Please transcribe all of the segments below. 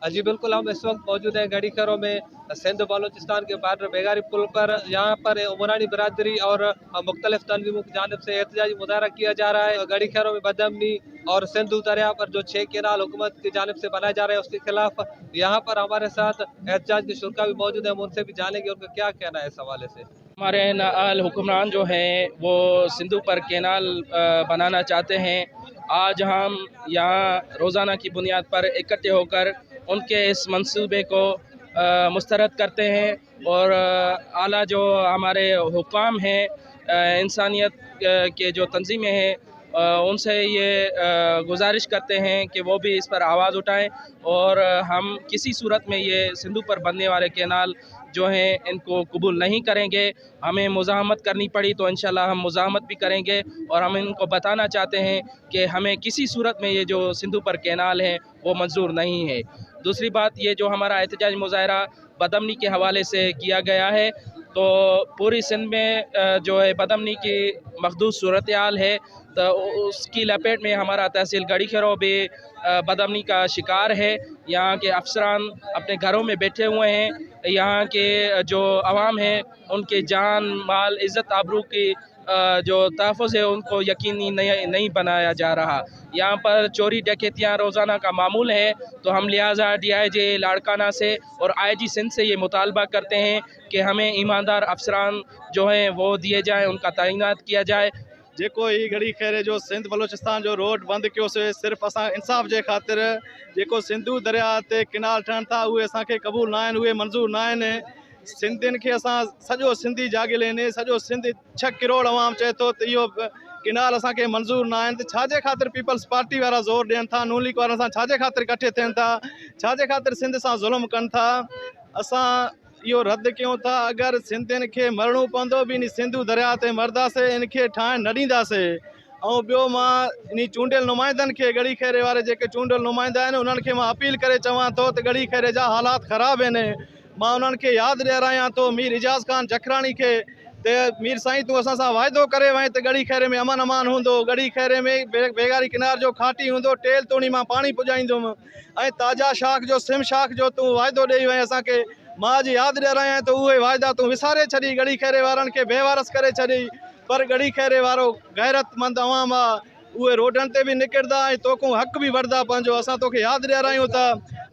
जी बिल्कुल, हम इस वक्त मौजूद हैं गढ़ी खैरों में सिंध बलोचिस्तान के बॉर्डर बेगारी पुल पर। यहाँ पर उमरानी बिरादरी और मुख्तलिफ तंजीमों की जानिब से एहतजाजी मुजाहरा किया जा रहा है। गढ़ी खैरों में बदअमनी और सिंधु दरिया पर जो 6 केनाल हुकूमत की जानिब से बनाए जा रहे हैं उसके खिलाफ यहाँ पर हमारे साथ एहतजाज के शुरका भी मौजूद हैं, हम उनसे भी जानेंगे उनका क्या कहना है इस हवाले से। हमारे नाअहल हुक्मरान जो हैं वो सिंधु पर केनाल बनाना चाहते हैं। आज हम यहाँ रोज़ाना की बुनियाद पर इकट्ठे होकर उनके इस मंसूबे को मुस्तरद करते हैं और आला जो हमारे हुक्काम हैं, इंसानियत के जो तंजीमें हैं, उनसे ये गुजारिश करते हैं कि वो भी इस पर आवाज़ उठाएं और हम किसी सूरत में ये सिंधु पर बनने वाले केनाल जो हैं इनको कबूल नहीं करेंगे। हमें मुज़ाहमत करनी पड़ी तो इंशाअल्लाह हम मुज़ाहमत भी करेंगे और हम इनको बताना चाहते हैं कि हमें किसी सूरत में ये जो सिंधु पर केनाल हैं वो मंजूर नहीं है। दूसरी बात, ये जो हमारा एहतजाज मुजाहरा बदअमनी के हवाले से किया गया है तो पूरी सिंध में जो है बदअमनी की मखदूस सूरत हाल है, तो उसकी लपेट में हमारा तहसील गढ़ी खैरो भी बदअमनी का शिकार है। यहाँ के अफसरान अपने घरों में बैठे हुए हैं, यहाँ के जो अवाम है उनके जान माल इज़्ज़त आबरू की जो तहफ़्फ़ुज़ है उनको यकीनी नहीं बनाया जा रहा। यहाँ पर चोरी डकैतियाँ रोज़ाना का मामूल है, तो हम लिहाजा DIG Larkana से और IG Sindh से ये मुतालबा करते हैं कि हमें ईमानदार अफसरान जो हैं वो दिए जाएँ, उनका तैनात किया जाए। जेको ही गढ़ी खैरे जो सिंध बलोचिस्तान जो रोड बंद कयोसीं सिर्फ़ असां इंसाफ़ जे ख़ातिर, जेको सिंधु दरिया ते किनाल ठहनि था उहे असांखे क़बूल न आहिनि, उहे मंज़ूर न आहिनि। सिंधियुनि खे असां सॼो सिंधी जाॻियल आहिनि, सॼो सिंध 6 करोड़ अवाम चए थो त इहो किनाल असांखे मंज़ूर न आहिनि, त छाजे ख़ातिर पीपल्स पार्टी वारा ज़ोर ॾियनि था, नून लीग वारनि सां छाजे ख़ातिर इकट्ठे थियनि था, छाजे ख़ातिर सिंध सां ज़ुल्म कनि था। असां इहो रद्द कयूं था, अगरि सिंधियुनि खे मरणो पवंदो बि इन सिंधु दरिया ते मरंदासीं, इन खे ठाहिण न ॾींदासीं। ऐं ॿियो मां इन चूंडियल नुमाइंदनि खे, गढ़ी खैरे वारे जेके चूंडियल नुमाइंदा आहिनि उन्हनि खे मां अपील करे चवां थो त गढ़ी खैरे जा हालात ख़राबु आहिनि। मां उन्हनि खे यादि ॾियारायां थो मीर इजाज़ ख़ान जखराणी खे त मीर साईं तूं असां सां वाइदो करे वई त गढ़ी खैरे में अमन अमान हूंदो, गढ़ी खैरे में बेगारी किनार जो खाटी हूंदो, टेल तोणी मां पाणी पुॼाईंदुमि ऐं ताज़ा शाख जो सिम शाख जो तूं वाइदो ॾेई वई असांखे। मां अॼु यादि ॾियारायां त उहे वाइदा तूं विसारे छॾी, गढ़ी खैरे वारनि खे बेवारस करे छॾी। पर गढ़ी खैरे वारो ग़ैरतमंद अवाम आहे, उहे रोडनि ते बि निकिरंदा ऐं तोखूं हक़ बि वठंदा पंहिंजो। असां तोखे यादि ॾियारायूं था।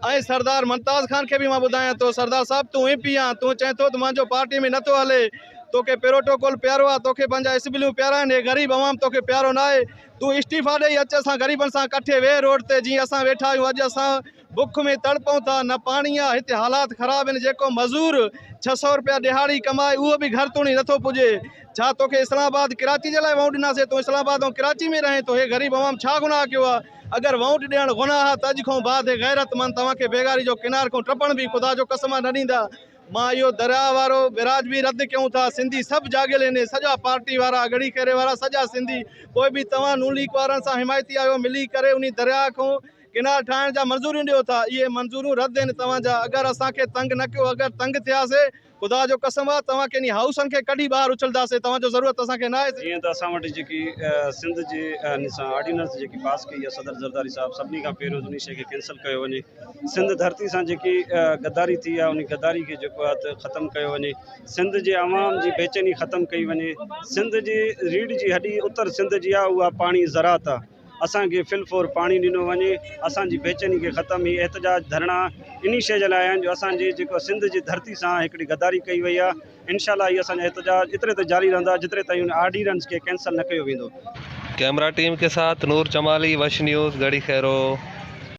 ऐं सरदार मुमताज़ ख़ान खे बि मां ॿुधायां थो, सरदार साहिबु तूं एम पी आहीं, तूं चएं थो त मुंहिंजो पार्टी में नथो हले, तोखे प्रोटोकॉल प्यारो आहे, तोखे पंहिंजा असेंबलियूं प्यारा आहिनि, हे ग़रीब अवाम तोखे प्यारो न आहे, तूं इस्तीफ़ा ॾेई अच, असां ग़रीबनि सां इकट्ठे वेह रोड ते, जीअं असां वेठा आहियूं। अॼु असां बुख में तड़पऊं था, न पाणी आहे, हिते हालात ख़राबु आहिनि। जेको मज़ूर 600 रुपया दिहाड़ी कमाए उहो बि घर तोणी नथो पुॼे। छा तोखे इस्लामाबाद कराची जे लाइ वोट ॾिनासीं, तूं इस्लामाबाद ऐं कराची में रहें थो, हे ग़रीब अवाम छा गुनाह कयो आहे? अगरि वोट ॾियणु गुनाह आहे त अॼु खां बाद हे ग़ैरतमंद तव्हांखे बेगारी जो किनार खां टपणु बि ख़ुदा जो कसम आहे न ॾींदा। मां इहो दरिया वारो बिराज बि रद्द कयूं था। सिंधी सभु जाॻियल आहिनि, सॼा पार्टी वारा, गढ़ी खैरे वारा, सॼा सिंधी, पोइ बि तव्हां नून लीग वारनि सां हिमायती आहियो, मिली करे उन दरिया खां किनार ठाहिण जा मंज़ूरियूं ॾियो था, इहे मंज़ूरियूं रद्द आहिनि तव्हांजा। अगरि असांखे तंग न कयो, अगरि तंग थियासीं ख़ुदा जो कसम आहे तव्हांखे इन हाउसनि खे कढी ॿाहिरि उछलंदासीं, तव्हांजो ज़रूरत असांखे न आहे। जीअं त असां वटि जेकी सिंध जे सां आर्डिनेंस जेकी पास कई आहे सदर ज़रदारी साहिबु, सभिनी खां पहिरियों उन शइ खे कैंसल कयो वञे। सिंध धरती सां जेकी गद्दारी थी आहे उन गद्दारी खे जेको आहे त ख़तमु कयो वञे। सिंध जे अवाम जी बेचैनी ख़तमु कई वञे। सिंध जी रीढ़ जी हॾी उत्तर सिंध जी आहे, उहा पाणी ज़रात आहे, असांखे फिलफोर पाणी ॾिनो वञे, असांजी बेचैनी खे ख़तमु। ही एहतजाज धरणा इन शइ जे लाइ आहिनि जो असांजे जेको सिंध जी धरती सां हिकिड़ी गद्दारी कई वई आहे। इनशाला इहे असांजा एहतजाज एतिरे ताईं जारी रहंदा जेतिरे ताईं उन आर्डिनेंस खे कैंसल न कयो वेंदो। कैमरा टीम के साथ नूर जमाली, वश न्यूज़, गढ़ी खैरो।